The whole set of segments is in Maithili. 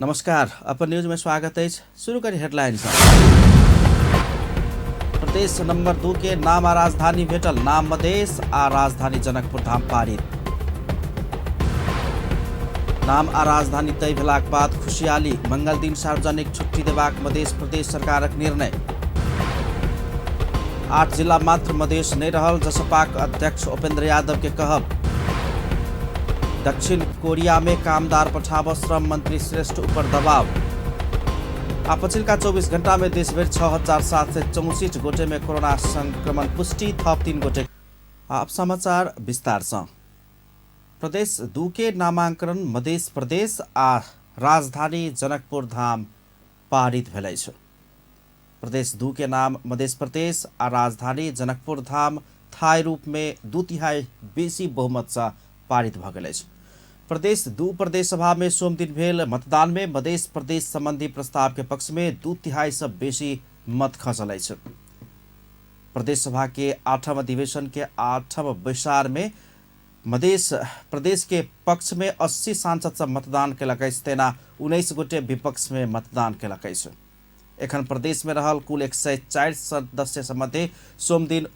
नमस्कार, अपन न्यूज में स्वागत अछि। शुरू करी हेडलाइन सँ। प्रदेश नंबर 2 के नाम आ राजधानी भेटल, नाम मधेश आ राजधानी जनकपुर धाम पारित। नाम आ राजधानी तय भेलाक बाद खुशियाली, मंगल दिन सार्वजनिक छुट्टी देबाक मधेश प्रदेश सरकारक निर्णय। 8 जिला मात्र मधेश नहि रहल, जसपाक अध्यक्ष उपेंद्र यादव के कहब। दक्षिण कोरिया में कामदार पठाब श्रम मंत्री श्रेष्ठ ऊपर दबाव। आ पछिल्का 24 घंटा में देशभरि 6764 गोटे में कोरोना संक्रमण पुष्टि, थप 3 गोटे। अब समाचार विस्तार से। प्रदेश 2 के नामांकन मधेश प्रदेश आ राजधानी जनकपुर धाम पारित भेल अछि। प्रदेश 2 के नाम मधेश प्रदेश आ राजधानी जनकपुर धाम थाई रूप में 2/3 बेसी बहुमत से पारित भ गेल अछि। प्रदेश 2 प्रदेश सभा में सोमदिन भेल मतदान में मधेश प्रदेश संबंधी प्रस्ताव के पक्ष में 2/3 से बेसी मत खसल अछि। प्रदेश सभा के 8वां अधिवेशन के 8वां बैसार में मधेश प्रदेश के पक्ष में 80 सांसद सब मतदान केलक अछि, तेना 19 गोटे विपक्ष में मतदान केलक अछि। एखन प्रदेश में रहल कुल 104 सदस्य मध्ये सोमदिन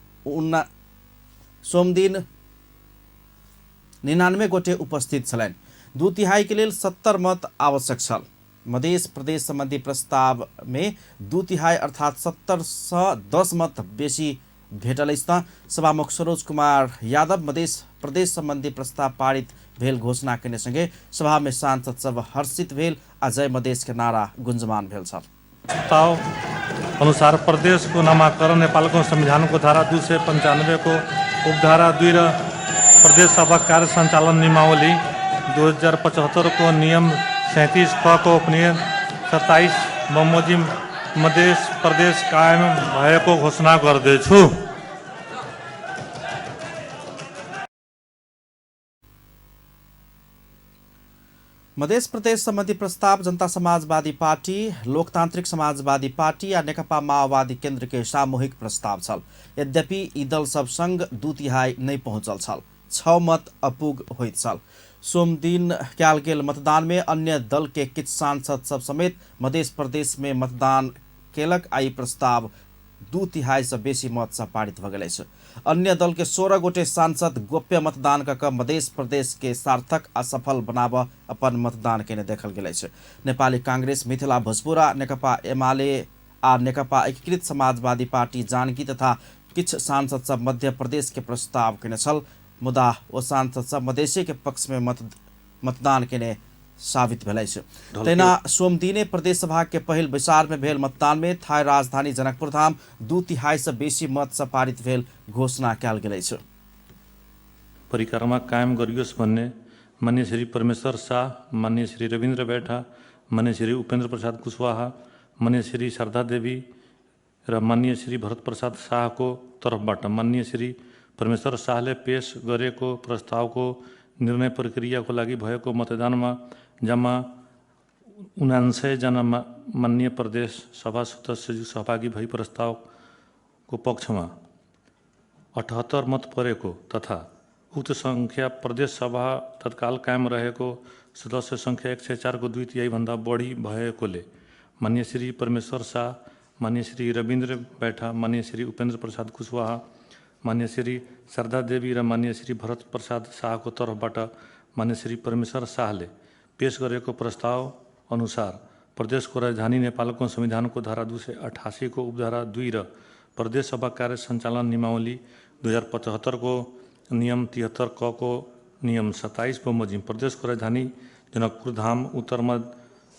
99 गोटे उपस्थित छलनि। 2/3 के लेल 70 मत आवश्यक छल। मधेश प्रदेश संबंधी प्रस्ताव में 2/3 अर्थात 70 से 10 मत बेसी भेटल अछि। त सभामुख सरोज कुमार यादव मधेश प्रदेश संबंधी प्रस्ताव पारित भेल घोषणा केने संगे सभा में सांसद सब हर्षित भेल आ जय मधेश के नारा गुंजमान भेल छल। प्रस्ताव अनुसार प्रदेश को नामाकरण नेपालको संविधानको धारा 295 को उपधारा 2 र प्रदेश सभा कार्य सञ्चालन नियमावली 2075 को नियम 37 क को उपनियम 27 बमोजिम मधेश प्रदेश कायम भएको घोषणा गर्दछु। मधेश प्रदेश संबंधी प्रस्ताव जनता समाजवादी पार्टी, लोकतांत्रिक समाजवादी पार्टी आ नेकपा माओवादी केंद्र के सामूहिक प्रस्ताव छल। यद्यपि ई दल सब संग 2/3 नहीं पहुंचल छल, 6 मत अपुग होइत छल। सोमदिन कयल गेल मतदान में अन्य दल के किछु सांसद सब समेत मधेश प्रदेश में मतदान केलक आ ई प्रस्ताव 2/3 से बेसी मत से पारित भ गेल अछि। अन्य दल के 16 गोटे सांसद गोप्य मतदान क क मधेश प्रदेश के सार्थक आ सफल बनाब अपन मतदान केने देखल गेल अछि। नेपाली कांग्रेस, मिथिला भोजपुरा, नेकपा एमाले आ नेकपा एकीकृत समाजवादी पार्टी जानकी तथा किछु सांसद सब मध्य प्रदेश के प्रस्ताव केने छल, मुदा ओ सांसद सब मधेशे के पक्ष में मतदान केने साबित भेल अछि। तहिना सोमदिने प्रदेश सभा के पहिल बैसार में भेल मतदान में थाई राजधानी जनकपुर धाम 2/3 से बेसी मत से पारित भेल घोषणा कयल गेल अछि। परिक्रमा कायम गरियोस् भन्ने माननीय श्री परमेश्वर शाह, माननीय श्री रविन्द्र बैठा, माननीय श्री उपेन्द्र प्रसाद कुशवाहा, माननीय श्री शारदा देवी र माननीय श्री भरत प्रसाद शाहको तर्फबाट माननीय श्री परमेश्वर शाहले पेश गरेको प्रस्तावको निर्णय प्रक्रियाको लागि भएको मतदानमा जम्मा 79 जना माननीय प्रदेश सभा सदस्यज्यू सहभागी भई प्रस्तावको पक्षमा 78 मत परेको तथा उक्त संख्या प्रदेश सभा तत्काल कायम रहेको सदस्य संख्या 104 को 2/3 भन्दा बढी भएकोले माननीय श्री परमेश्वर शाह, माननीय श्री रविन्द्र बैठा, माननीय श्री उपेन्द्र प्रसाद कुशवाहा, माननीय श्री शारदा देवी र माननीय श्री भरत प्रसाद शाहको तर्फबाट माननीय श्री परमेश्वर शाहले पेश गरेको प्रस्ताव अनुसार प्रदेशको राजधानी नेपालको संविधानको धारा 288 को उपधारा 2 र प्रदेश सभा कार्य सञ्चालन नियमावली 2075 को नियम 73 क को नियम 27 बमोजिम प्रदेशको राजधानी जनकपुर धाम उत्तरमा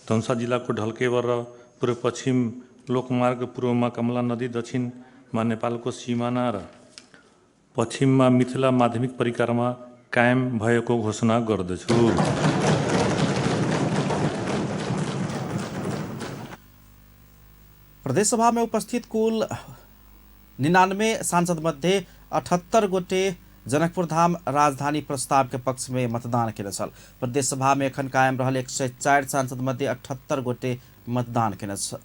धनुषा जिल्लाको ढल्केवर र पूर्व पश्चिम लोकमार्ग, पूर्वमा कमला नदी, दक्षिणमा नेपालको सिमाना र पश्चिममा मिथिला माध्यमिक परिकारमा कायम भएको घोषणा गर्दछु। प्रदेशसभा में उपस्थित कुल 99 सांसद मध्ये 78 गोटे जनकपुर धाम राजधानी प्रस्ताव के पक्ष में मतदान केने छल। प्रदेश सभा में एखन कायम रहल 104 सांसद मध्ये 78 गोटे मतदान केने छल।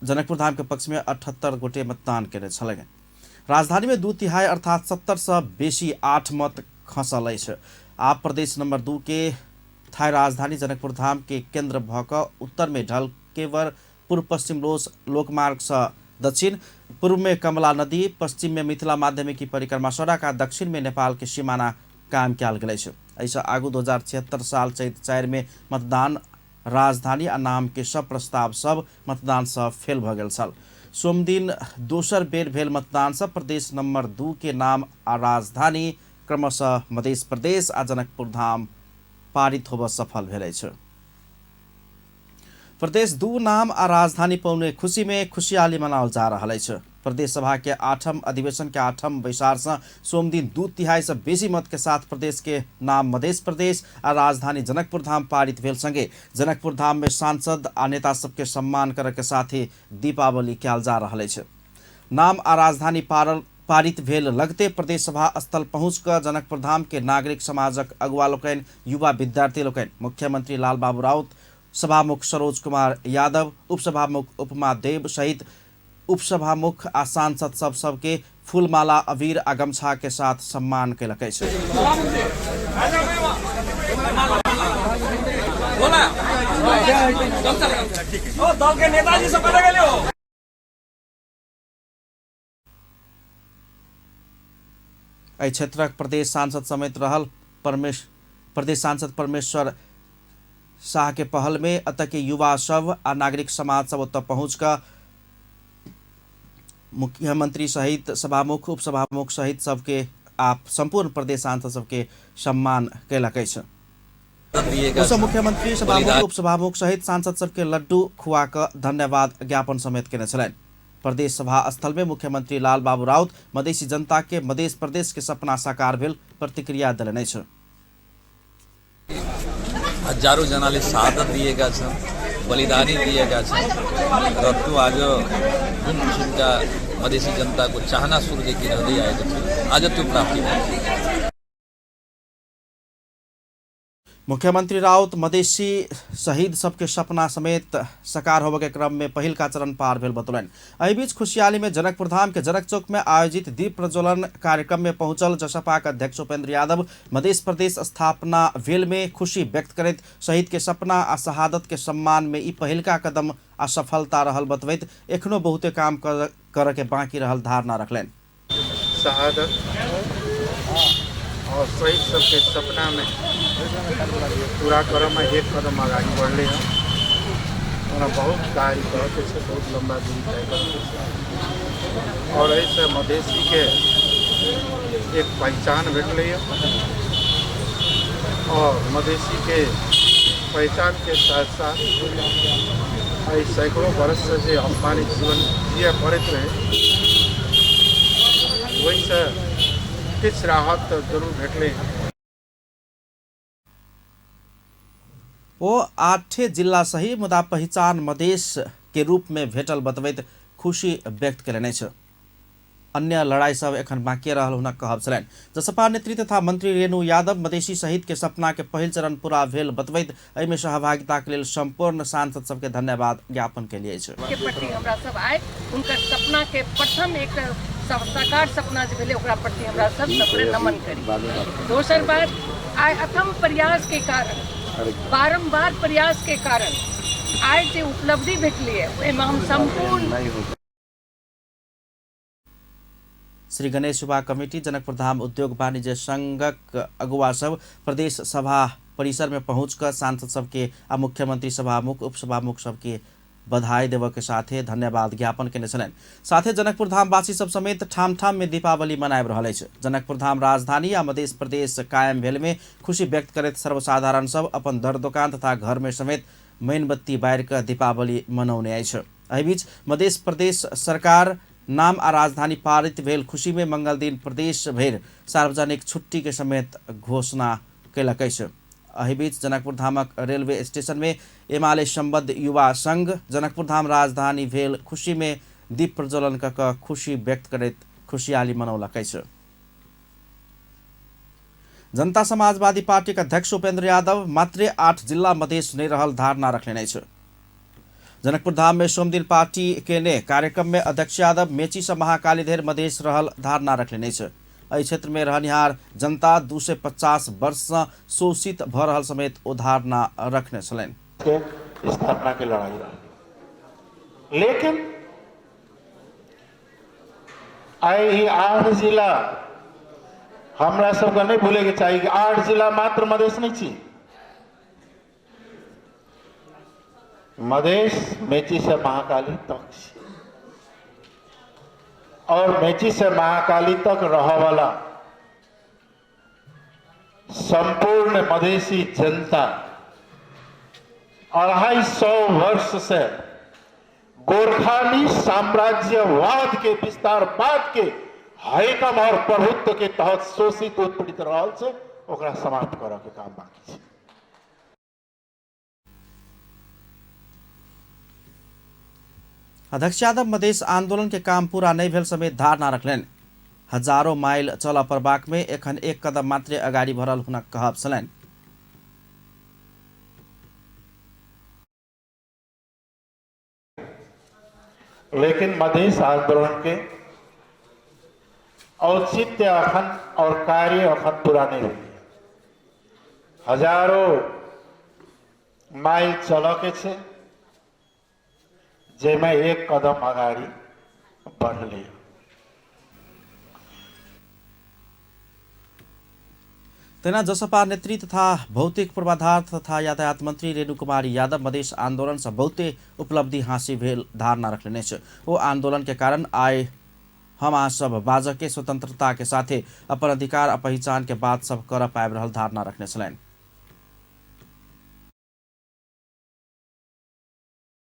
जनकपुर धाम के पक्ष में 78 गोटे मतदान केने छल। राजधानी में 2/3 अर्थात 70 से बेसी 8 मत खसल अछि। आप प्रदेश नंबर 2 के थाई राजधानी जनकपुर धाम के केंद्र भ क उत्तर में ढलकेवर, पूर्व पश्चिम लोकमार्ग से दक्षिण, पूर्व में कमला नदी, पश्चिम में मिथिला माध्यमिकी परिक्रमा सड़क आ दक्षिण में नेपाल के सीमाना कायम कयल गेल अछि। एहिसँ आगू 2076 साल चैत 4 में मतदान राजधानी आ नाम के सब प्रस्ताव सब मतदान से फेल भ गेल छल। सोमदिन दोसर बेर भेल मतदान से प्रदेश नंबर 2 के नाम आ राजधानी क्रमशः मध्य प्रदेश आ जनकपुर धाम पारित होबऽ सफल भेल अछि। प्रदेश 2 नाम आ राजधानी पौने खुशी में खुशियाली मनाओल जा रहल अछि। प्रदेश सभा के 8म अधिवेशन के 8म बैसार से सोमदिन 2/3 से बेसी मत के साथ प्रदेश के नाम मध्य प्रदेश आ राजधानी जनकपुर धाम पारित भेल संगे जनकपुर धाम में सांसद आ नेता सबके सम्मान करे के साथ ही दीपावली कयल जा रहल अछि। नाम आ राजधानी पारित भेल लगते प्रदेश सभा स्थल पहुँच कऽ जनकपुर धाम के नागरिक समाजक अगुआ लोकनि, युवा विद्यार्थी लोकनि, मुख्यमंत्री लालबाबू राउत, सभामुख सरोज कुमार यादव, उपसभामुख उपमा देव सहित उपसभामुख आ सांसद सब सबके फूलमाला, अबीर आ गमछा के साथ सम्मान केलक अछि। एहि क्षेत्रक प्रदेश सांसद समेत रहल प्रदेश सांसद परमेश्वर शाह के पहल में अतः के युवा सब आ नागरिक समाज सब ओतऽ पहुँच कऽ मुख्यमंत्री सहित सभामुख, उपसभामुख सहित सबके आ संपूर्ण प्रदेश सांसद सबके सम्मान केलक अछि। ओसब मुख्यमंत्री, सभामुख, उपसभामुख सहित सांसद सबके लड्डू खुआ कऽ धन्यवाद ज्ञापन समेत केने छलनि। प्रदेश सभा स्थल में मुख्यमंत्री लालबाबू राउत मधेसी जनता के मध्य प्रदेश के सपना साकार भेल प्रतिक्रिया देलनि अछि। हजारौं जनाले शहादत दिएका छन्, बलिदानी दिएका छन् र त्यो आज जुन किसिमका मधेसी जनताको चाहना सुरुदेखि रहँदै आएको थियो, आज त्यो प्राप्ति भयो। मुख्यमंत्री राउत मधेसी शहीद सबके सपना समेत साकार होबय के क्रम में पहिल का चरण पार भेल बतौलनि। एहि बीच खुशियाली में जनकपुर धाम के जनक चौक में आयोजित दीप प्रज्वलन कार्यक्रम में पहुंचल जसपा के अध्यक्ष उपेंद्र यादव मध्य प्रदेश स्थापना भेल में खुशी व्यक्त करैत शहीद के सपना आ शहादत के सम्मान में ई पहिलका कदम आ सफलता रहल बतबैत एखनो बहुते काम कर के बाकी रहल धारणा रखलनि। शहादत और शहीद सबके सपना में पूरा करऽ में एक कदम अगाडि बढ़ले हँ। ओना बहुत कार्य करऽके छै, बहुत लम्बा दूरी तय करऽके छै और एहिसँ मधेसीके एक पहचान भेटलै हँ और मधेसीके पहचानके साथ साथ एहि सैकड़ों वर्षसँ जे अपमानित जीवन जिए पड़ैत रहै ओहिसँ किछु राहत तऽ जरूर भेटलै हँ। ओ 8 जिला सही मुदा पहिचान मधेश के रूप में भेटल बतबैत खुशी व्यक्त केलनि अछि। अन्य लड़ाई सब एखन बाकी रहल हुनक कहब छलनि। जसपा नेत्री तथा मंत्री रेणु यादव मधेसी शहीद के सपना के पहिल चरण पूरा भेल बतबैत एहिमे सहभागिता के लेल संपूर्ण सांसद सबके धन्यवाद ज्ञापन केलिए अछि। के प्रति हमरा सब आइ हुनकर सपना के प्रथम एक साकार सपना जे भेलै ओकरा प्रति हमरा सब सबरे नमन करी। दोसर बात, आइ अथम प्रयास के कारण, बारम्बार प्रयास के कारण आइ जे उपलब्धि भेटलै ओहिमे हम संपूर्ण श्री गणेश युवा कमिटी जनकपुर धाम उद्योग वाणिज्य संघक अगुवा सब प्रदेश सभा परिसर में पहुँच कऽ सांसद सबके आ मुख्यमंत्री सभामुख, उपसभामुख सबके बधाई देबऽ के साथे धन्यवाद ज्ञापन केने छलनि। साथे जनकपुर धाम वासी सब समेत ठाम ठाम में दीपावली मनाबि रहल अछि। जनकपुर धाम राजधानी आ मध्य प्रदेश कायम भेल में खुशी व्यक्त करैत सर्वसाधारण सब अपन दर दोकान तथा घर में समेत मैनबत्ती बारि कऽ दीपावली मनौने अछि। एहि बीच मध्य प्रदेश सरकार नाम आ राजधानी पारित भेल खुशी में मंगल दिन प्रदेश भरि सार्वजनिक छुट्टी के समेत घोषणा केलक अछि। एहि बीच जनकपुर धामक रेलवे स्टेशन में एमाले संबद्ध युवा संघ जनकपुर धाम राजधानी भेल खुशी में दीप प्रज्वलन क कऽ खुशी व्यक्त करैत खुशियाली मनौलक अछि। जनता समाजवादी पार्टी के अध्यक्ष उपेंद्र यादव मात्रे 8 जिला मधेश नहीं रहल धारणा रखने अछि। जनकपुर धाम में सोमदिन पार्टी केने कार्यक्रम में अध्यक्ष यादव मेची से महाकाली धरि मधेश रहल धारणा रखने अछि। एहि क्षेत्र में रहनिहार जनता 250 वर्ष से शोषित भ रहल समेत ओ धारणा रखने छलनि। के स्थापना के लड़ाई रहा, लेकिन आइ ई 8 जिला हमरा सबके नहीं भूले के चाही कि 8 जिला मात्र मधेश नहीं छी। मधेश मेची से महाकाली तक छी और मेची से महाकाली तक रह वाला संपूर्ण मधेसी जनता 250 वर्ष से गोरखाली साम्राज्यवाद के विस्तारवाद के हैकम और प्रभुत्व के तहत शोषित उत्पीड़ित रहल छै, ओकरा समाप्त करऽ के काम बाकी छै। अध्यक्ष यादव मधेश आंदोलन के काम पूरा नहीं भेल समेत धारणा रखलनि। हजारों माइल चलऽ पड़बाक में एखन एक कदम मात्रे अगाडि भरल हुनक कहब छलनि। लेकिन मधेश आंदोलन के औचित्य अखन और कार्य अखन पूरा नहीं हुई। हजारों माइल चलऽ के छै, जेमे एक कदम अगाडि बढ़ले। तहिना जसपा नेत्री तथा भौतिक पूर्वाधार तथा यातायात मंत्री रेणु कुमारी यादव मधेश आंदोलन से बहुते उपलब्धि हासिल भेल धारणा रखने अछि। ओ आंदोलन के कारण आइ हम अहाँ सब बाजऽ के स्वतंत्रता के साथे अपन अधिकार आ पहिचान के बात सब कर पाबि रहल धारणा रखने छलनि।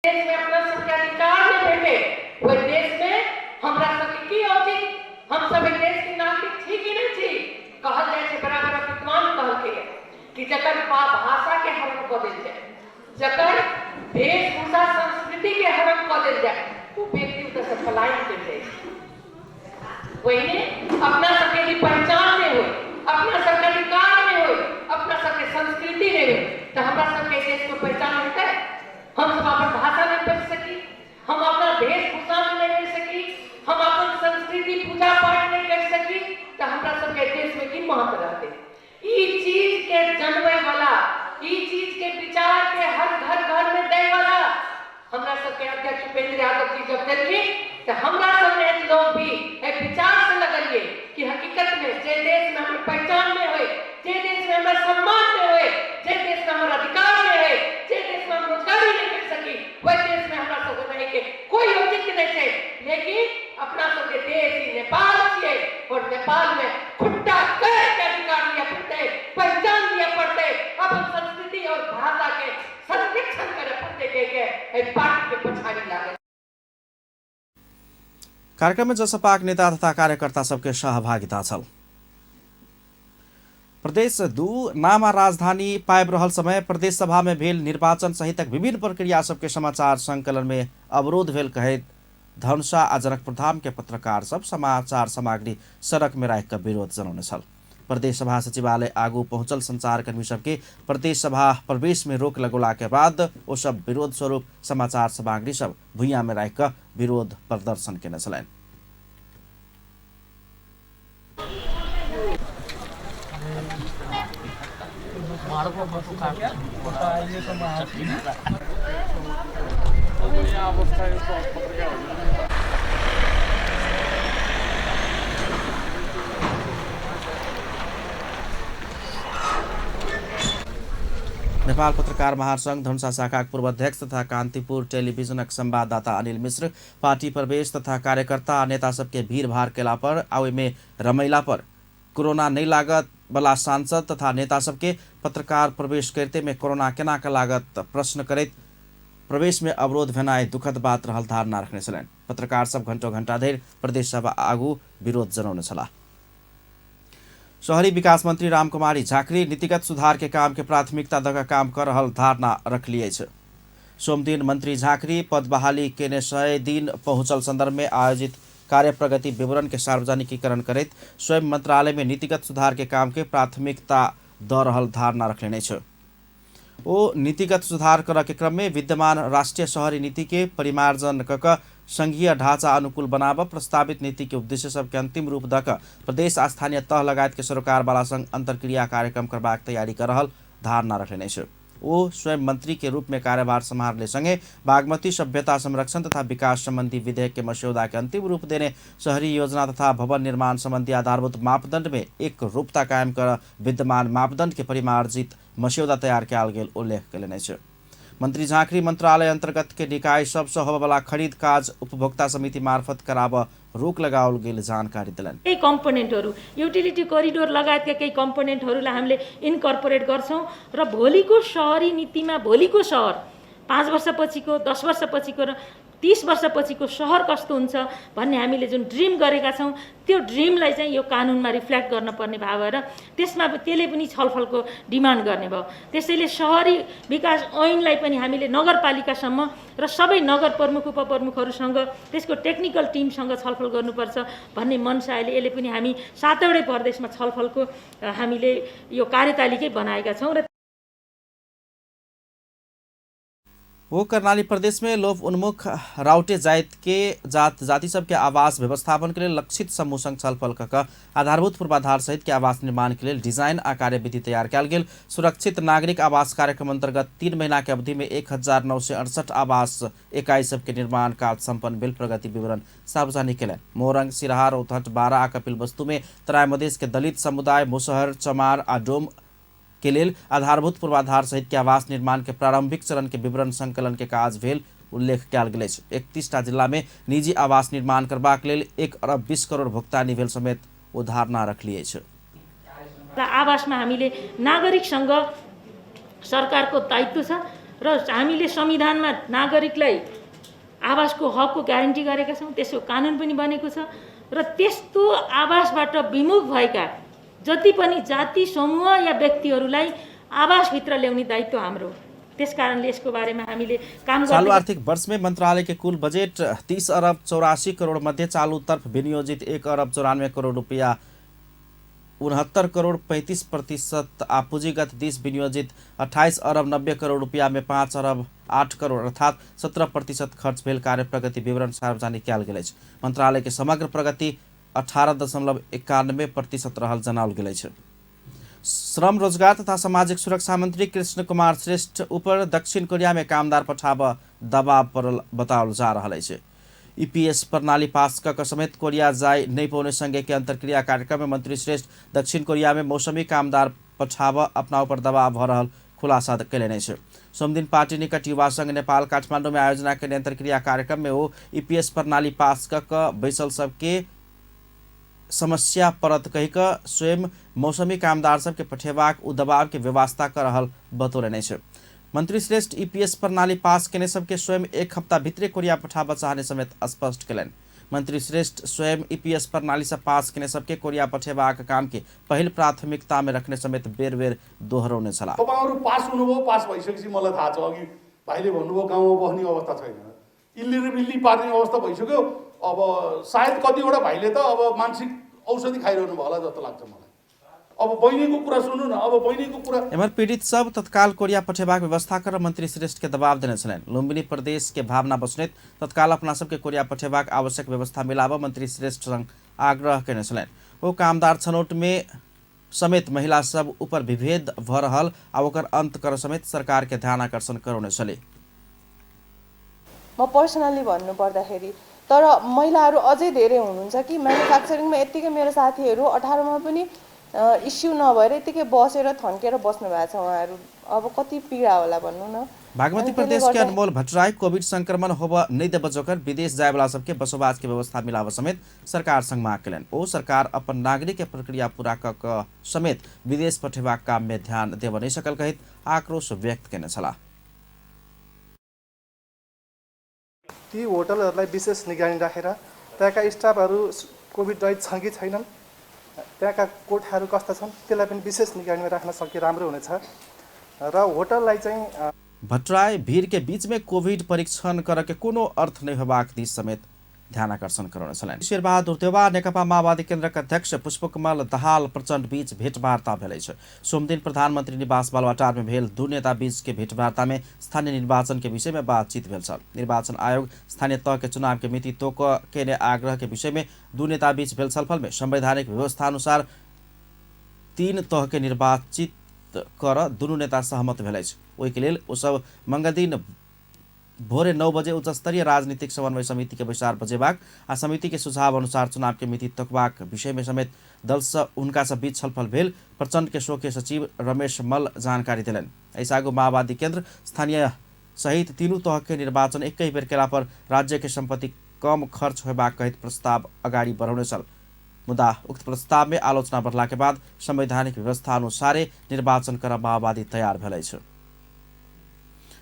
देश में अपना सबके अधिकार नहीं भेटे, ओहि देश में हमरा सबके की औचित्य? हम सब एहि देश के नागरिक छी कि नहीं छी? कहल जाइ छै, बड़ा बड़ा विद्वान कहलकै कि जकर भाषा के हरण कऽ देल जाय, जकर वेशभूषा संस्कृति के हरण कऽ देल जाय, ओ व्यक्ति ओतऽ से पलायन करि जाइ छै। वही अपना सबके यदि पहचान नहीं होय, अपना सबके अधिकार नहीं होय, अपना सबके संस्कृति नहीं होय, तो हमरा सबके देश में पहचान हेतै? हम सब अपन भाषा नहीं बच सकी, हम अपना वेशभूषा में नहीं रह सकी, हम अपन संस्कृति पूजा पाठ नहीं कर सकी, तो हमरा सबके देश में की महत्व रहते? ई चीज के जनबै वाला, ई चीज के विचार के हर घर घर में दै वाला हमरा सबके अध्यक्ष उपेंद्र यादव जी जब देलखिन, तो हमरा सब लोग भी एहि विचार से लगलिए कि हकीकत में जे देश में हमर पहचान नहीं होय, जे देश में हमर सम्मान नहीं होय, जे देश में हमर अधिकार नहीं होय, जे देश में हम रोजगारी नहीं कर सकी, वही देश में हमरा सबके रहे के कोई औचित्य नहीं छै। लेकिन अपना सबके देश ही नेपाल छियै और नेपाल में खुट्टा कर के अधिकार लिया पड़तै, पहचान लिया पड़तै, अपन संस्कृति और भाषा के संरक्षण करे पड़तै कह के एहि पार्टी के पछाड़ी लागल। कार्यक्रम में जसपाक नेता तथा कार्यकर्ता सबके सहभागिता छल। प्रदेश 2 नाम आ राजधानी पाबि रहल समय प्रदेश सभा में भेल निर्वाचन सहितक विभिन्न प्रक्रिया सबके समाचार संकलन में अवरोध भेल कहैत धनुषा आ जनकपुरधाम के पत्रकार सब समाचार सामग्री सड़क में राखि कऽ विरोध जनौने छल। प्रदेश सभा सचिवालय आगू पहुंचल संचारकर्मी सबके प्रदेश सभा प्रवेश में रोक लगौला के बाद ओ सब विरोध स्वरूप समाचार सामग्री सब भुइयां में राखि कऽ विरोध प्रदर्शन केने छलनि। नेपाल पत्रकार महासंघ धनुषा शाखाक पूर्व अध्यक्ष तथा कान्तिपुर टेलिभिजनक संवाददाता अनिल मिश्र पार्टी प्रवेश तथा कार्यकर्ता आ नेता सबके भीड़भाड़ केला पर आ ओहिमे रमैला पर कोरोना नहीं लागत वाला सांसद तथा नेता सबके पत्रकार प्रवेश करते में कोरोना केना के लागत प्रश्न करैत प्रवेश में अवरोध भेनाइ दुखद बात रहल धारणा रखने छलनि। पत्रकार सब घंटों घंटा धरि प्रदेश सभा आगू विरोध जनौने छलाह। शहरी विकास मंत्री रामकुमारी झाँक्री नीतिगत सुधार के काम के प्राथमिकता दऽ काम कर रहल धारणा रखली अछि। सोमदिन मंत्री झाँक्री पद बहाली केने 100 दिन पहुंचल संदर्भ में आयोजित कार्य प्रगति विवरण के सार्वजनिकीकरण करैत स्वयं मंत्रालय में नीतिगत सुधार के काम के प्राथमिकता दऽ रहल धारणा रखलेने अछि। ओ नीतिगत सुधार करऽ के क्रम में विद्यमान राष्ट्रीय शहरी नीति के परिमार्जन कऽ संघीय ढाँचा अनुकूल बनाब प्रस्तावित नीति के उद्देश्य सबके अंतिम रूप दक प्रदेश आ स्थानीय तह लगायत के सरोकारवाला संग अंतर्क्रिया कार्यक्रम करबाक तैयारी कर रहल धारणा रखने अछि। ओ स्वयं मंत्री के रूप में कार्यभार सम्हारले सँगे बागमती सभ्यता संरक्षण तथा विकास संबंधी विधेयक के मस्यौदा के अंतिम रूप देने, शहरी योजना तथा भवन निर्माण संबंधी आधारभूत मापदंड में एक रूपता कायम कर विद्यमान मापदंड के परिमार्जित मस्यौदा तैयार कयल गेल उल्लेख कयलनि अछि। मंत्री झाँक्री मंत्रालय अंतर्गत के निकाय सबसँ होबयवला खरीद काज उपभोक्ता समिति मार्फत कराब रोक लगाओल गेल जानकारी दिलनि। केही कम्पोनेन्टहरू युटिलिटी करिडोर लगायतका केही कम्पोनेन्टहरूलाई हामीले इन्कर्पोरेट गर्छौँ र भोलिको सहरी नीतिमा भोलिको सहर 5 वर्षपछिको, 10 वर्षपछिको र 30 वर्षपछिको सहर कस्तो हुन्छ भन्ने हामीले जुन ड्रिम गरेका छौँ त्यो ड्रिमलाई चाहिँ यो कानुनमा रिफ्लेक्ट गर्नुपर्ने भाव भएर त्यसमा त्यसले पनि छलफलको डिमान्ड गर्ने भयो। त्यसैले सहरी विकास ऐनलाई पनि हामीले नगरपालिकासम्म र सबै नगर प्रमुख उपप्रमुखहरूसँग त्यसको टेक्निकल टिमसँग छलफल गर्नुपर्छ भन्ने मनसायले यसले पनि हामी 7वटै प्रदेशमा छलफलको हामीले यो कार्यतालिकै बनाएका छौँ। र वो कर्णाली प्रदेश में लोभ उन्मुख राउटे जात के जात जाति सबके आवास व्यवस्थापन के लिए लक्षित समूह संग छलफल क आधारभूत पूर्वाधार सहित के आवास निर्माण के लिए डिजाइन आ कार्यविधि तैयार कयल गेल। सुरक्षित नागरिक आवास कार्यक्रम अंतर्गत 3 महीना के अवधि में 1968 आवास इकाई सबके निर्माण कार्य सम्पन्न भेल प्रगति विवरण सार्वजनिक कयलनि। मोरंग, सिराहा, रौतहट, बारा आ कपिलवस्तु में तराई मधेश के दलित समुदाय, मुसहर, चमार आ डोम के लेल आधारभूत पूर्वाधार सहित के आवास निर्माण के प्रारंभिक चरण के विवरण संकलन के काज भेल उल्लेख कयल गेल अछि। 31टा जिला में निजी आवास निर्माण करबाक लेल 1 अरब 20 करोड़ भुगतानी भेल समेत ओ धारणा रखली अछि। र आवासमा हामीले नागरिकसँग सरकारको दायित्व छ र हामीले संविधानमा नागरिकलाई आवासको हकको ग्यारेन्टी गरेका छौँ, त्यसको कानुन पनि बनेको छ र त्यस्तो आवासबाट विमुख भएका जति पनि जाति समूह या व्यक्तिहरूलाई आवासभित्र ल्याउने दायित्व हाम्रो। त्यस कारणले यसको बारेमा हामीले काम चालू आर्थिक वर्ष में मंत्रालय के कुल बजेट 30 अरब 84 करोड़ मध्य चालू तर्फ विनियोजित 1 अरब 94 करोड़ रुपया 69 करोड़ 35% आ पूंजीगत दिस विनियोजित 28 अरब 90 करोड़ रुपया में 5 अरब 8 करोड़ अर्थात 17% खर्च भेल कार्य प्रगति विवरण सार्वजनिक कयल गेल अछि। मंत्रालय के समग्र प्रगति 18.91% रहल जनाओल गेल अछि। श्रम रोजगार तथा सामाजिक सुरक्षा मंत्री कृष्ण कुमार श्रेष्ठ ऊपर दक्षिण कोरिया में कामदार पठाब दबाव पड़ल बताओल जा रहल अछि। ईपीएस प्रणाली पास क समेत कोरिया जाय नहीं पौने संघ के अंतर्क्रिया कार्यक्रम में मंत्री श्रेष्ठ दक्षिण कोरिया में मौसमी कामदार पठाब अपना ऊपर दबाव भ रहल खुलासा कयलनि अछि। सोमदिन पार्टी निकट युवा संघ नेपाल काठमांडू में आयोजना कयने अंतर्क्रिया कार्यक्रम में ओ ईपीएस प्रणाली पास क बैसल सबके समस्या परत कहि कऽ स्वयं मौसमी कामदार सबके पठेबाक ओ दबाव के व्यवस्था कर रहल बतौलनि अछि। मंत्री श्रेष्ठ ईपीएस प्रणाली पास केने सबके स्वयं 1 हफ्ता भीतरे कोरिया पठाबऽ चाहने समेत स्पष्ट कयलनि। मंत्री श्रेष्ठ स्वयं ईपीएस प्रणाली से पास केने सबके कोरिया पठेबाक काम के पहिल प्राथमिकता में रखने समेत बेर बेर दोहरौने छलाह। तपाईँहरू पास हुनुभयो, पास भइसकेपछि मलाई थाहा छ अघि भाइले भन्नुभयो गाउँमा बस्ने अवस्था छैन, इल्ली र बिल्ली पार्ने अवस्था भइसक्यो। अब सायद कतिवटा भाइले त अब मानसिक औषधि खाइरहनु भयो होला जस्तो लाग्छ मलाई। अब बहिनीको कुरा सुन्नु न, अब बहिनीको कुरा। एमहर पीड़ित सब तत्काल कोरिया पठेबाक व्यवस्था कर मंत्री श्रेष्ठ के दबाव देने छलनि। लुम्बिनी प्रदेश के भावना बस्नेत तत्काल अपना सबके कोरिया पठेबाक आवश्यक व्यवस्था मिलाब मंत्री श्रेष्ठ संग आग्रह केने छलनि। ओ कामदार छनौट में समेत महिला सब ऊपर विभेद भ रहल आ ओकर अंत कर समेत सरकार के ध्यान आकर्षण करौने छलै। म पर्सनली भन्नु पर्दाखेरि तर महिलाहरू अझै धेरै हुनुहुन्छ कि म्यानुफ्याक्चरिङमा यत्तिकै मेरो साथीहरू 18 मा पनि इस्यु नभएर यत्तिकै बसेर थन्केर बस्नु भएको छ उहाँहरू। अब कति पीडा होला भन्नु न। बागमती प्रदेश के अनमोल भट्टराई कोविड संक्रमण होब नहीं देब जोकर विदेश जाए वाला सबके बसोबास के व्यवस्था मिलाव समेत सरकार संग माग कयलनि। ओ सरकार अपन नागरिक के प्रक्रिया पूरा क समेत विदेश पठेबाक काम में ध्यान देब नहीं सकल कहैत आक्रोश व्यक्त केने छलाह। ती होटलहरूलाई विशेष निगरानी राखेर त्यहाँका स्टाफहरू कोभिड रहित छन् कि छैनन्, त्यहाँका कोठाहरू कस्ता छन् त्यसलाई पनि विशेष निगरानीमा राख्न सके राम्रो हुनेछ र होटललाई चाहिँ भट्टराई भीड़ के बीच में कोविड परीक्षण कर के कोनो अर्थ नहीं होबाक दिस समेत ध्यानाकर्षण करौने छलनि। शेरबहादुर देउवा नेकपा माओवादी केन्द्रक अध्यक्ष पुष्पकमल दाहाल प्रचण्ड बीच भेटवार्ता भेल अछि। सोमदिन प्रधानमन्त्री निवास बालुवाटार में भेल दू नेता बीच के भेटवार्ता में स्थानीय निर्वाचन के विषय में बातचीत भेल छल। निर्वाचन आयोग स्थानीय तह के चुनाव के मिति तोक केने आग्रह के विषय में दू नेता बीच भेल छलफल में संवैधानिक व्यवस्था अनुसार 3 तह के निर्वाचित कर दुनू नेता सहमत भेल अछि। ओहिके लेल ओसब मंगलदिन भोरे 9 बजे उच्चस्तरीय राजनीतिक समन्वय समिति के बैसार बजेबाक आ समिति के सुझाव अनुसार चुनाव के मिति तकबाक विषय में समेत दल से हुनका सब बीच छलफल भेल प्रचण्ड के स्वकीय सचिव रमेश मल्ल जानकारी देलनि। एहिसँ आगू माओवादी केन्द्र स्थानीय सहित तीनू तह के निर्वाचन एकै बेर केला पर राज्य के सम्पत्ति कम खर्च होयबाक कहैत प्रस्ताव अगाडि बढ़ौने छल। मुदा उक्त प्रस्ताव में आलोचना बढ़ला के बाद संवैधानिक व्यवस्था अनुसारे निर्वाचन कर माओवादी तैयार भेल अछि।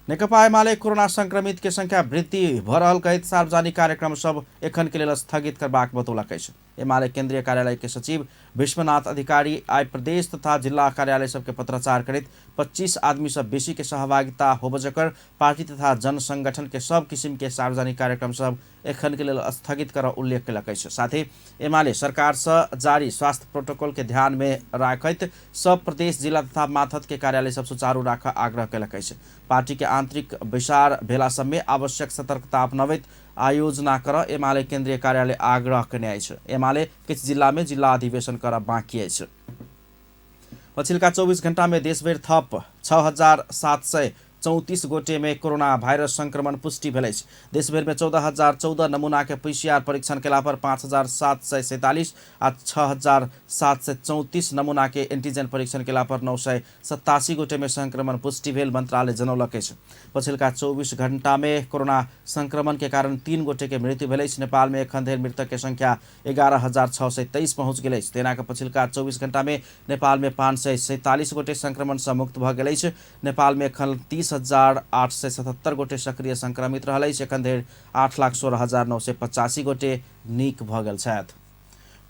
नेकपा एमाले कोरोना संक्रमित के संख्या वृद्धि भ रहल कहैत सार्वजनिक कार्यक्रम सब एखन के लेल स्थगित करबाक बतौलक अछि। एमाले केन्द्रीय कार्यालय के सचिव विश्वनाथ अधिकारी आइ प्रदेश तथा जिल्ला कार्यालय सबके पत्राचार करैत 25 आदमी सब बेसी के सहभागिता होबय जकर पार्टी तथा जन संगठन के सब किसिम के सार्वजनिक कार्यक्रम सब एखन के लेल स्थगित कर उल्लेख केलक अछि। साथ ही एमाले सरकार से जारी स्वास्थ्य प्रोटोकॉल के ध्यान में राखैत सब प्रदेश जिला तथा माथत के कार्यालय सब सुचारू राख आग्रह केलक अछि। पार्टी के आंतरिक बैसार भेला सब में आवश्यक सतर्कता अपनबैत आयोजना कर एमाले केन्द्रीय कार्यालय आग्रह केने अछि। एमाले किछु जिला में जिला अधिवेशन कर बाँकी अछि। पछिल्का 24 घण्टा में देशभरि थप 6734 गोटे में कोरोना वायरस संक्रमण पुष्टि भेल अछि। देशभरि में 14,014 नमूना के पीसीआर परीक्षण केला पर 5,747 आ 6,734 नमूना के एंटीजन परीक्षण केला पर 987 गोटे में संक्रमण पुष्टि भेल मंत्रालय जनौलक अछि। पछिल्का 24 घण्टा में कोरोना संक्रमण के कारण 3 गोटे के मृत्यु भेल अछि। नेपाल में एखन धरि मृतक के संख्या 11,623 पहुँच गेल अछि। तेना के पछिल्का 24 घण्टा में नेपाल में 547 गोटे संक्रमण से मुक्त भऽ गेल अछि। नेपाल में एखन 30,877 गोटे सक्रिय संक्रमित रहल अछि। एखन धरि 8,16,985 गोटे नीक भऽ गेल छथि।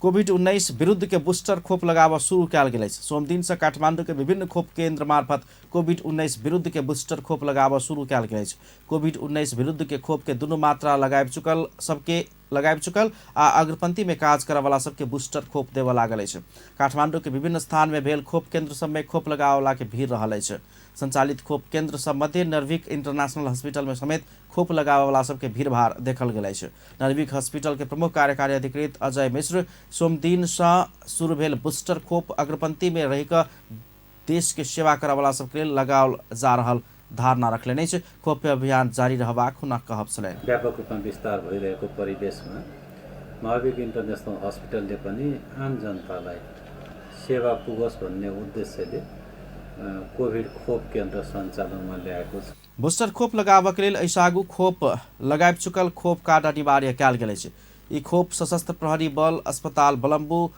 कोविड-19 विरुद्ध के बूस्टर खोप लगाबऽ शुरू कयल गेल अछि। सोमदिन से काठमांडू के विभिन्न खोप केंद्र मार्फत कोविड-19 विरुद्ध के बूस्टर खोप लगाबऽ शुरू कयल गेल अछि। कोविड-19 विरुद्ध के खोप के दुनू मात्रा लगाबि चुकल सबके लगाबि चुकल आ अग्रपंक्ति में काज करऽवला सबके बूस्टर खोप देबऽ लागल अछि। काठमांडू के विभिन्न स्थान में भेल खोप केंद्र सब में खोप लगावला के भीड़ रहल अछि। संचालित खोप केंद्र सब मध्य नर्विक इंटरनेशनल हॉस्पिटल में समेत खोप लगावला सबके भीड़भाड़ देखल गेल अछि। नर्विक हॉस्पिटल के प्रमुख कार्यकारी अधिकृत अजय मिश्र सोमदिन से शुरू भेल बूस्टर खोप अग्रपंक्ति में रहि कऽ देश के सेवा करऽवला सबके लेल लगाओल जा रहल धारणा रखलनि अछि। खोप अभियान जारी रहबाक हुनक कहब छलनि। व्यापक रूपमा विस्तार भइरहेको परिवेशमा महावीर इन्टरनेसनल हस्पिटलले पनि आम जनतालाई सेवा पुगोस् भन्ने उद्देश्यले कोभिड खोप केन्द्र सञ्चालनमा ल्याएको छ। बूस्टर खोप लगाबक लेल एहिसँ आगू खोप लगाबि चुकल खोप कार्ड अनिवार्य कयल गेल अछि। ई खोप सशस्त्र प्रहरी बल अस्पताल बलम्बू,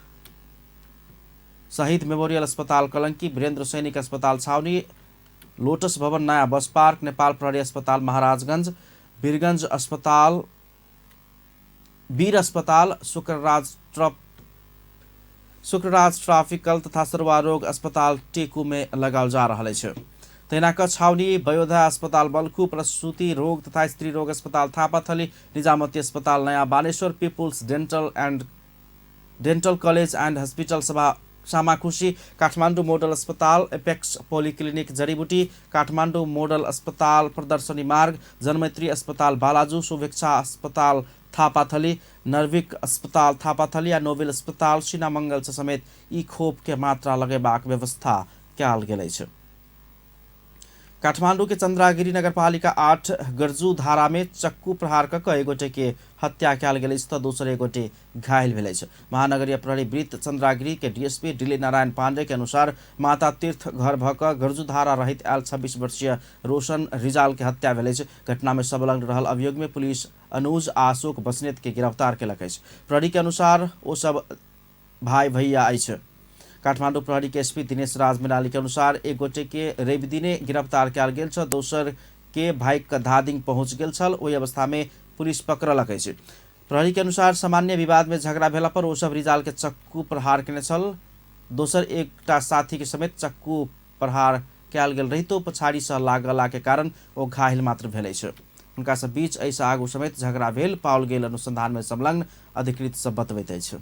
शहीद मेमोरियल अस्पताल कलंकी, वीरेन्द्र सैनिक अस्पताल छावनी, लोटस भवन नयाँ बस पार्क, नेपाल प्रहरी अस्पताल महाराजगंज, वीरगंज अस्पताल, वीर अस्पताल, शुक्रराज ट्राफिकल तथा सर्वारोग अस्पताल टेकू में लगाओल जा रहल अछि। तहिना क छावनी वयोधा अस्पताल बल्खु, प्रसूति रोग तथा स्त्री रोग अस्पताल थापाथली, निजामती अस्पताल नयाँ Baneshwar, people's dental college and hospital सभा सामाखुशी, काठमाडौँ मोडल अस्पताल, एपेक्स पोलिक्लिनिक जडीबुटी, काठमाडौँ मोडल अस्पताल प्रदर्शनी मार्ग, जनमैत्री अस्पताल बालाजू, शुभेच्छा अस्पताल थापाथली, नर्विक अस्पताल थापाथली आ नोबेल अस्पताल सीनामंगल समेत ई खोप के मात्रा लगेबाक व्यवस्था कयल गेल अछि। काठमांडू के चंद्रागिरी नगरपालिका 8 गर्जू धारा में चक्कू प्रहार क एक गोटे के हत्या कयल गेल अछि त दोसर एक गोटे घायल भेल अछि। महानगरीय प्रहरी वृत्त चंद्रागिरी के डीएसपी डिले नारायण पांडे के अनुसार माता तीर्थ घर भ क गर्जू धारा रहित आयल 26 वर्षीय रोशन रिजाल के हत्या भेल अछि। घटना में संलग्न रहल अभियोग में पुलिस अनुज आ अशोक बस्नेत के गिरफ्तार केलक अछि। प्रहरी के अनुसार ओ सब भाई भैया अछि। काठमाडौँ प्रहरी के एसपी दिनेश राज मेनाली के अनुसार एक गोटे के रवि दिने गिरफ्तार कयल गेल छल, दोसर के भाइक धादिङ पहुँच गेल छल। ओहि अवस्था में पुलिस पकड़लक अछि। प्रहरी के अनुसार सामान्य विवाद में झगड़ा भेला पर ओ सब रिजाल के चक्कू प्रहार केने छल। दोसर एकटा साथी के समेत चक्कू प्रहार कयल गेल रहितो पछाड़ी से लागला के कारण ओ घायल मात्र भेल अछि। हुनका सब बीच एहिसँ आगू समेत झगड़ा भेल पाओल गेल अनुसंधान में संलग्न अधिकृत सब बतबैत अछि।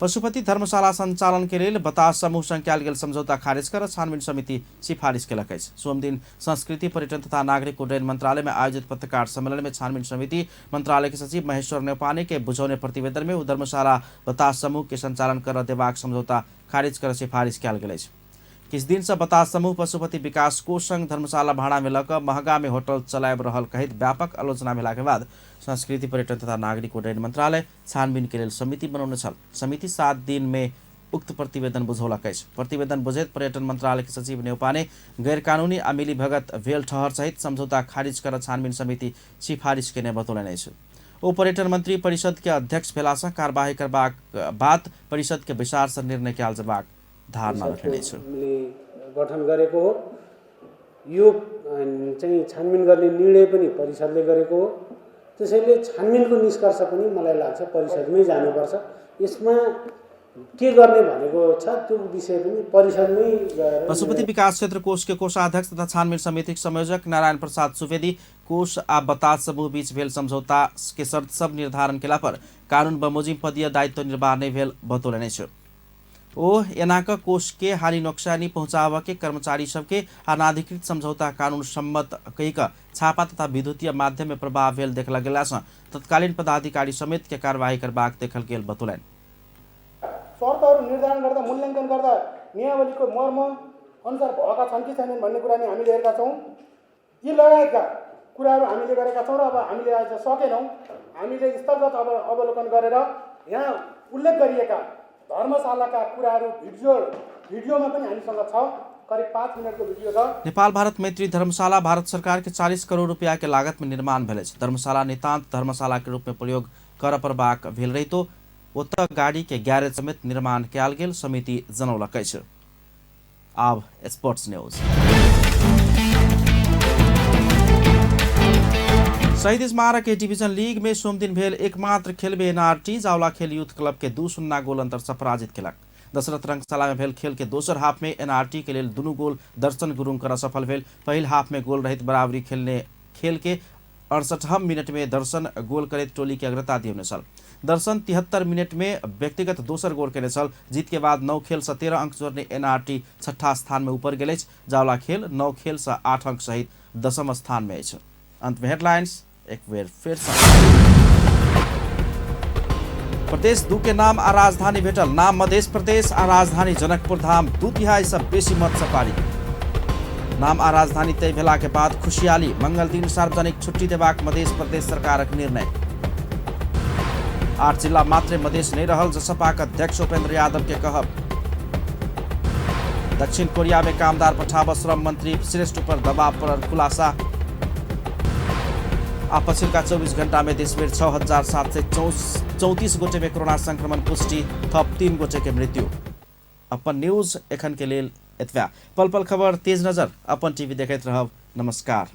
पशुपति धर्मशाला संचालन के लेल बतास समूह संग कयल गेल समझौता खारिज कर छानबीन समिति सिफारिश केलक अछि। सोमदिन संस्कृति पर्यटन तथा नागरिक उड्डयन मंत्रालय में आयोजित पत्रकार सम्मेलन में छानबीन समिति मंत्रालय के सचिव महेश्वर न्यौपाने के बुझौने प्रतिवेदन में ओ धर्मशाला बतास समूह के संचालन कर देबाक समझौता खारिज कर सिफारिश कयल गेल अछि। किछु दिन से बतास समूह पशुपति विकास कोष संग धर्मशाला भाड़ा में लऽ कऽ महंगा में होटल चलाबि रहल कहैत व्यापक आलोचना भेला के बाद संस्कृति पर्यटन तथा नागरिक उड्डयन मंत्रालय छानबीन के लेल समिति बनौने छल। समिति 7 दिन में उक्त प्रतिवेदन बुझौलक अछि। प्रतिवेदन बुझैत पर्यटन मंत्रालय के सचिव न्यौपाने गैरकानूनी आ मिलीभगत भेल ठहर सहित समझौता खारिज कर छानबीन समिति सिफारिश केने बतौलनि अछि। ओ पर्यटन मंत्री परिषद के अध्यक्ष भेलासँ कार्यवाही करबाक बात परिषद के बैसार से निर्णय कयल जेबाक धारणा रखने अछि। गठन गरेको हो। यो चाहिँ छानबिन गर्ने निर्णय पनि परिषदले गरेको हो। त्यसैले छानबिनको निष्कर्ष पनि मलाई लाग्छ परिषदमै जानुपर्छ। यसमा के गर्ने भनेको छ त्यो विषय पनि परिषदमै गएर। पशुपति विकास क्षेत्र कोष के कोषाध्यक्ष तथा छानबिन समितिक संयोजक नारायण प्रसाद सुवेदी कोष आ बतास समूह बीच भेल समझौता के शर्त सब निर्धारण केला पर कानून बमोजिम पदीय दायित्व निर्वाह नहि भेल बतौलनि अछि। ओ एना क कोष के हानि नोक्सानी पहुँचाबऽ के कर्मचारी सबके अनाधिकृत समझौता कानून सम्मत कहि कऽ छापा तथा विद्युतीय माध्यम में प्रभाव भेल देखल गेलासँ तत्कालीन पदाधिकारी समेत के कार्यवाही करबाक देखल गेल बतौलनि। शर्तहरू निर्धारण गर्दा मूल्याङ्कन गर्दा नियमावलीको मर्म अनुसार भएका छन् कि छैनन् भन्ने कुरा नि हामीले हेरेका छौँ। यी लगायतका कुराहरू हामीले गरेका छौँ र अब हामीले आज सकेनौँ। हामीले स्थलगत अवलोकन गरेर यहाँ उल्लेख गरिएका धर्मशालाका कुराहरू भिडियोमा पनि हामीसँग छ। करिब 5 मिनटको भिडियो छ। नेपाल भारत मैत्री धर्मशाला भारत सरकार के 40 करोड़ रुपया के लागत में निर्माण भेल अछि। धर्मशाला नितान्त धर्मशाला के रूप में प्रयोग कर पड़बाक भेल रहितो ओतऽ गाड़ी के गैरेज समेत निर्माण कयल गेल समिति जनौलक अछि। आब स्पोर्ट्स न्यूज। शहीद स्मारक ए डिवीजन लीग में सोमदिन भेल एकमात्र खेल में एनआरटी जावला खेल यूथ क्लब के 2-0 गोल अंतर से पराजित केलक। दशरथ रंगशाला में भेल खेल के दोसर हाफ में एनआरटी के लेल दुनू गोल दर्शन गुरुङ कर सफल भेल। पहिल हाफ में गोल रहित बराबरी खेल के 68 मिनट में दर्शन गोल करैत टोली के अग्रता दियौने छल। दर्शन 73 मिनट में व्यक्तिगत दोसर गोल केने छल। जीत के बाद 9 खेल से 13 अंक जोड़ने एनआरटी छठा स्थान में ऊपर गेल अछि। जावला खेल 9 खेल से 8 अंक सहित 10म स्थान में अछि। अंत में हेडलाइंस एक बेर फिर से। प्रदेश 2 के नाम आ राजधानी भेटल। नाम मध्य प्रदेश आ राजधानी जनकपुर धाम 2/3 से बेसी मत से पारित। नाम आ राजधानी तय भेला के बाद खुशियाली। मंगल दिन सार्वजनिक छुट्टी देबाक मध्य प्रदेश सरकारक निर्णय। 8 जिला मात्रे मधेश नहीं रहल जसपाक अध्यक्ष उपेंद्र यादव के कहब। दक्षिण कोरिया में कामदार पठाब श्रम मंत्री श्रेष्ठ पर दबाव पर खुलासा। आ पछिल्का 24 घंटा में देशभर 6734 गोटे में कोरोना संक्रमण पुष्टि, थप 3 गोटे के मृत्यु। अपन न्यूज एखन के लेल एतबा। पल पल खबर तेज नजर अपन टीवी देखैत रहब। नमस्कार।